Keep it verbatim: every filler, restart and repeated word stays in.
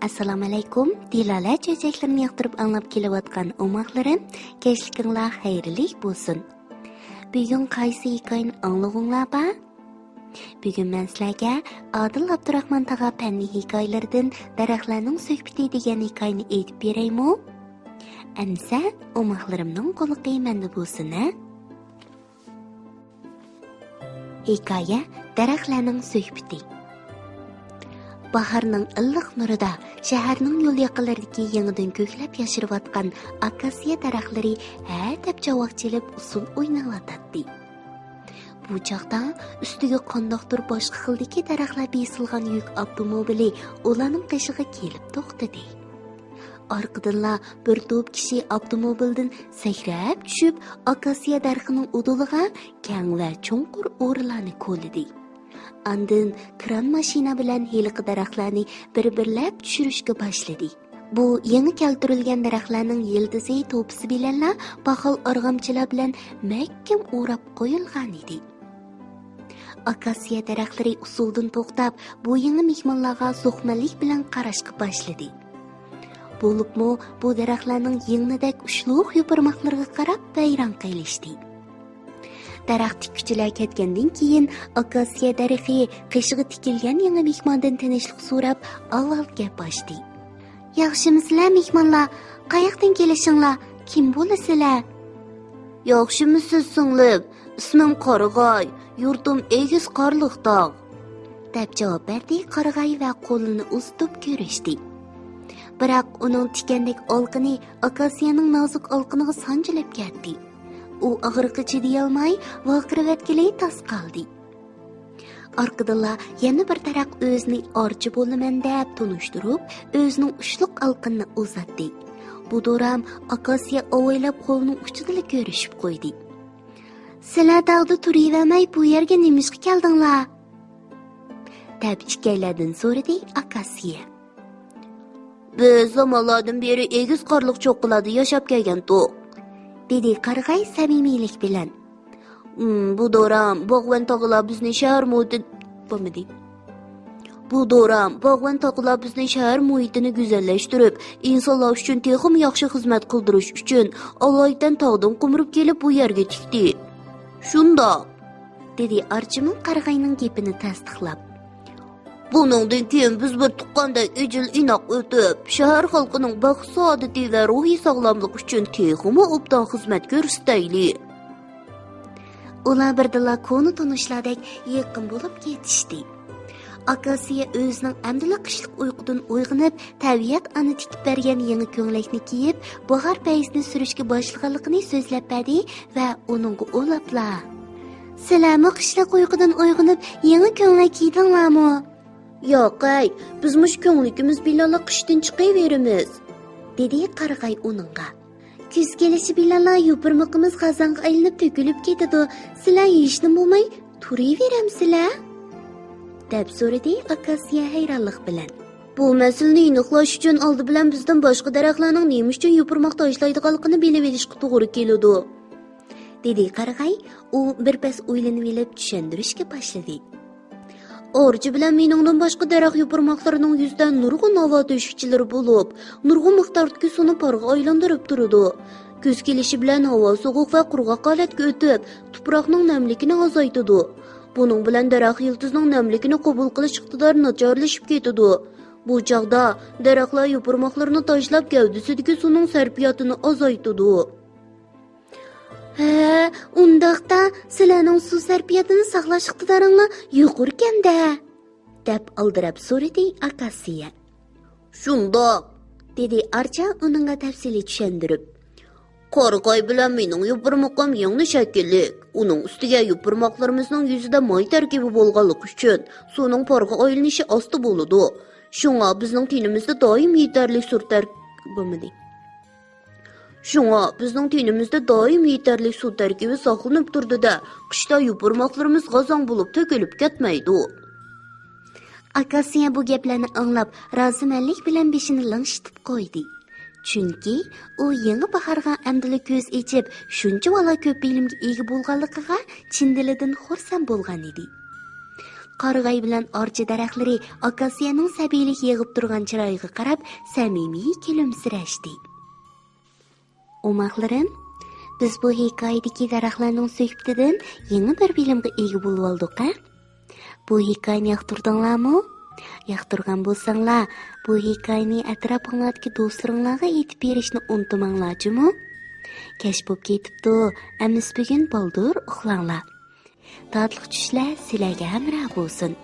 ئەسسالامۇئەلەيكۇم. دىلالە چۆچەكلىرىنى ياقتۇرۇپ ئاڭلاپ كېلىۋاتقان ئوماقلىرىم، كەچلىكىڭلار خەيرلىك بولسۇن. بۈگۈن قايسى ھېكايىنى ئاڭلىغۇڭلار بار؟ بۈگۈن مەن سىلەرگە ئادىل ئابدۇراخمان تاغا پەننىي ھېكايىلىرىدىن دەرەخلەرنىڭ سۆھبىتى دېگەن ھېكايىنى ئېيتىپ بېرەيمۇ؟ ئەمىسە، ئوماقلىرىمنىڭ قۇلىقى مەندە بولسۇن ھە. ھېكايە، دەرەخلەرنىڭ سۆھبىتى. باھارنىڭ ئىللىق نۇرىدا شەھەرنىڭ يول ياقىلىرىدىكى يېڭىدىن كۆكلەپ ياشىرىۋاتقان ئاكاسىيە دەرەخلىرى ھە دەپ چاۋاك چېلىپ ئۇسسۇل ئويناۋاتاتتى. بۇ چاغدا ئۈستىگە قانداقتۇر باشقا خىلدىكى دەرەخلەر بېسىلغان يۈك ئاپتوموبىلى ئۇلارنىڭ قېشىغا كېلىپ توختىدى. ئارقىدىنلا بىر توپ كىشى ئاپتوموبىلدىن سەكرەپ چۈشۈپ، ئاكاسىيە دەرىخىنىڭ ئۇدۇلىغا كەڭ ۋە چوڭقۇر ئورىلارنى كولىدى. ئاندىن كران ماشىنا بىلەن ھېلىقى دەرەخلەرنى بىر-بىرلەپ چۈشۈرۈشكە باشلىدى. بۇ يېڭى كەلتۈرۈلگەن دەرەخلەرنىڭ يىلتىزى توپىسى بىلەنلا پاخال ئارغامچىلار بىلەن مەھكەم ئوراپ قويۇلغانىدى. ئاكاسىيە دەرەخلىرى ئۇسسۇلدىن توختاپ، بۇ يېڭى مېھمانلارغا سوقمەنلىك بىلەن قاراشقا باشلىدى. بولۇپمۇ بۇ دەرەخلەرنىڭ يىڭنىدەك ئۇچلۇق يوپۇرماقلىرىغا قاراپ ۋەيران قىلىشتى. دەرەخ تىككۈچىلەر كەتكەندىن كېيىن، ئاكاسىيە دەرىخى قېشىغا تىكىلگەن يېڭى مېھماندىن تىنچلىق سوراپ، ئاۋۋال گەپ ئاچتى. ياخشىمۇسىلەر مېھمانلار؟ قاياقتىن كېلىشىڭلار؟ كىم بولىسىلەر؟ ياخشىمۇسىز سىڭلىم؟ ئىسمىم قارىغاي، يۇرتۇم ئېگىز قارلىق تاغ، دەپ جاۋاب بەردى قارىغاي ۋە قولىنى ئۇزىتىپ كۆرۈشتى. بىراق ئۇنىڭ تىكەندەك ئالقىنى ئاكاسىيەنىڭ نازۇك ئالقىنىغا سانجىلىپ كەتتى. ئۇ ئاغرىققا چىدىيالماي ۋارقىرىۋەتكىلى تاس قالدى. ئارقىدىنلا يەنە بىر دەرەخ ئۆزىنى ئارچا بولىمەن دەپ تونۇشتۇرۇپ، ئۆزىنىڭ ئۇچلۇق ئالقىنىنى ئۇزاتتى. بۇ دورام ئاكاسىيە ئاۋايلاپ قولىنىڭ ئۇچىدىلا كۆرۈشۈپ قويدى. سىلەر تاغدا تۇرۇۋەرمەي بۇ يەرگە نېمىشقا كەلدىڭلار؟ دەپ ئىككىيلەندىن سورىدى ئاكاسىيە. بىز زامانلاردىن بېرى ئېگىز قارلىق چوققىلاردا ياشاپ كەلگەنتۇق، دېدى قارىغاي سەمىمىيلىك بىلەن. ئىم، بۇ دورام باغۋەن تاغىلار بىزنى شەھەر مۇھىتى-، بولمىدى. بۇ دورام باغۋەن تاغىلار بىزنى شەھەر مۇھىتىنى گۈزەللەشتۈرۈپ، ئىنسانلار ئۈچۈن تېخىمۇ ياخشى خىزمەت قىلدۇرۇش ئۈچۈن ئالايىتەن تاغدىن قومۇرۇپ كېلىپ بۇ يەرگە تىكتى. شۇنداق، دېدى ئارچىمۇ قارىغاينىڭ گېپىنى تەستىقلاپ. بۇنىڭدىن كېيىن بىز بىر تۇغقاندەك ئىجىل-ئىناق ئۆتۈپ، شەھەر خەلقىنىڭ بەخت-سائادىتى ۋە روھىي ساغلاملىقى ئۈچۈن تېخىمۇ ئوبدان خىزمەت كۆرسىتەيلى. ئۇلار بىردىنلا كونا تونۇشلاردەك يېقىن بولۇپ كېتىشتى. ئاكاسىيە ئۆزىنىڭ ئەمدىلا قىشلىق ئۇيقۇدىن ئويغىنىپ، تەبىئەت ئانا تىكىپ بەرگەن يېڭى كۆڭلەكنى كىيىپ، باھار پەيزىنى سۈرۈشكە باشلىغانلىقىنى سۆزلەپ بەردى ۋە ئۇنىڭغا ئۇلاپلا، سىلەرمۇ قىشلىق ئۇيقۇدىن ئويغىنىپ، يېڭى كۆڭلەك كىيدىڭلارمۇ؟ ياق ھەي، بىز مۇشۇ كۆڭلىكىمىز بىلەنلا قىشتىن چىقىۋېرىمىز، دېدى قارىغاي ئۇنىڭغا. كۈز كېلىشى بىلەنلا يوپۇرمىقىمىز غازاڭغا ئايلىنىپ تۆكۈلۈپ كېتىدۇ، سىلەر ھېچنېمە بولماي تۇرۇۋېرەمسىلەر؟ دەپ سورىدى ئاكاسىيە ھەيرانلىق بىلەن. بۇ مەسىلىنى ئېنىقلاش ئۈچۈن ئالدى بىلەن بىزدىن باشقا دەرەخلەرنىڭ نېمە ئۈچۈن يوپۇرماق تاشلايدىغانلىقىنى بىلىۋېلىشقا توغرا كېلىدۇ، دېدى قارىغاي. ئۇ بىر پەس ئويلىنىۋېلىپ چۈشەندۈرۈشكە باشلىدى. ئارچا بىلەن مېنىڭدىن باشقا دەرەخ يوپۇرماقلىرىنىڭ يۈزىدە نۇرغۇن ھاۋا تۆشۈكچىلىرى بولۇپ، نۇرغۇن مىقداردىكى سۇنى پارغا ئايلاندۇرۇپ تۇرىدۇ. كۈز كېلىشى بىلەن ھاۋا سوغۇق ۋە قۇرغاق ھالەتكە ئۆتۈپ، تۇپراقنىڭ نەملىكىنى ئازايتىدۇ. بۇنىڭ بىلەن دەرەخ يىلتىزىنىڭ نەملىكىنى قوبۇل قىلىش ئىقتىدارى ناچارلىشىپ كېتىدۇ. بۇ چاغدا دەرەخلەر يوپۇرماقلىرىنى تاشلاپ، گەۋدىسىدىكى سۇنىڭ سەرپىياتىنى ئازايتىدۇ. ھە، ئۇنداقتا سىلەرنىڭ سۇ سەرپىياتىنى ساقلاش ئىقتىدارىڭلار يۇقىرىكەن-دە، دەپ ئالدىراپ سورىدى ئاكاسىيە. شۇنداق، دېدى ئارچا ئۇنىڭغا تەپسىلىي چۈشەندۈرۈپ. قارىغاي بىلەن مېنىڭ يوپۇرمىقىم يىڭنە شەكىللىك. ئۇنىڭ ئۈستىگە يوپۇرماقلىرىمىزنىڭ يۈزىدە ماي تەركىبى بولغانلىقى ئۈچۈن سۇنىڭ پارغا ئايلىنىشى ئاستا بولىدۇ. شۇڭا بىزنىڭ تېنىمىزدە دائىم يېتەرلىك سۇ تەركىبى بولمىدى. شۇڭا بىزنىڭ تېنىمىزدە دائىم يېتەرلىك سۇ تەركىبى ساقلىنىپ تۇرىدۇ-دە، قىشتا يوپۇرماقلىرىمىز غازاڭ بولۇپ تۆكۈلۈپ كەتمەيدۇ. ئاكاسىيە بۇ گەپلەرنى ئاڭلاپ، رازىمەنلىك بىلەن بېشىنى لىڭشىتىپ قويدى. چۈنكى ئۇ يېڭى باھارغا ئەمدىلا كۆز ئېچىپ، شۇنچىۋالا كۆپ بىلىمگە ئىگە بولغانلىقىغا چىن دىلىدىن خۇرسەن بولغان ئىدى. قارىغاي بىلەن ئارچا دەرەخلىرى ئاكاسىيەنىڭ سەبىيلىك يېغىپ تۇرغان چىرايىغا قاراپ سەمىمىي كۈلۈمسىرەشتى. ئوماقلىرىم، بىز بۇ ھېكايىدىكى دەرەخلەرنىڭ سۆھبىتىدىن يېڭى بىر بىلىمگە ئىگە بولۇۋالدۇق، ھە؟ بۇ ھېكايىنى ياقتۇردۇڭلارمۇ؟ ياقتۇرغان بولساڭلار، بۇ ھېكايىنى ئەتراپىڭلاردىكى دوستلىرىڭلارغا ئېيتىپ بېرىشنى ئۇنتۇماڭلار جۇمۇ. كەچ بوپ كېتىپتۇ، ئەمىسە بۈگۈن بالدۇر ئۇخلاڭلار. تاتلىق چۈشلەر سىلەرگە ھەمراھ بولسۇن.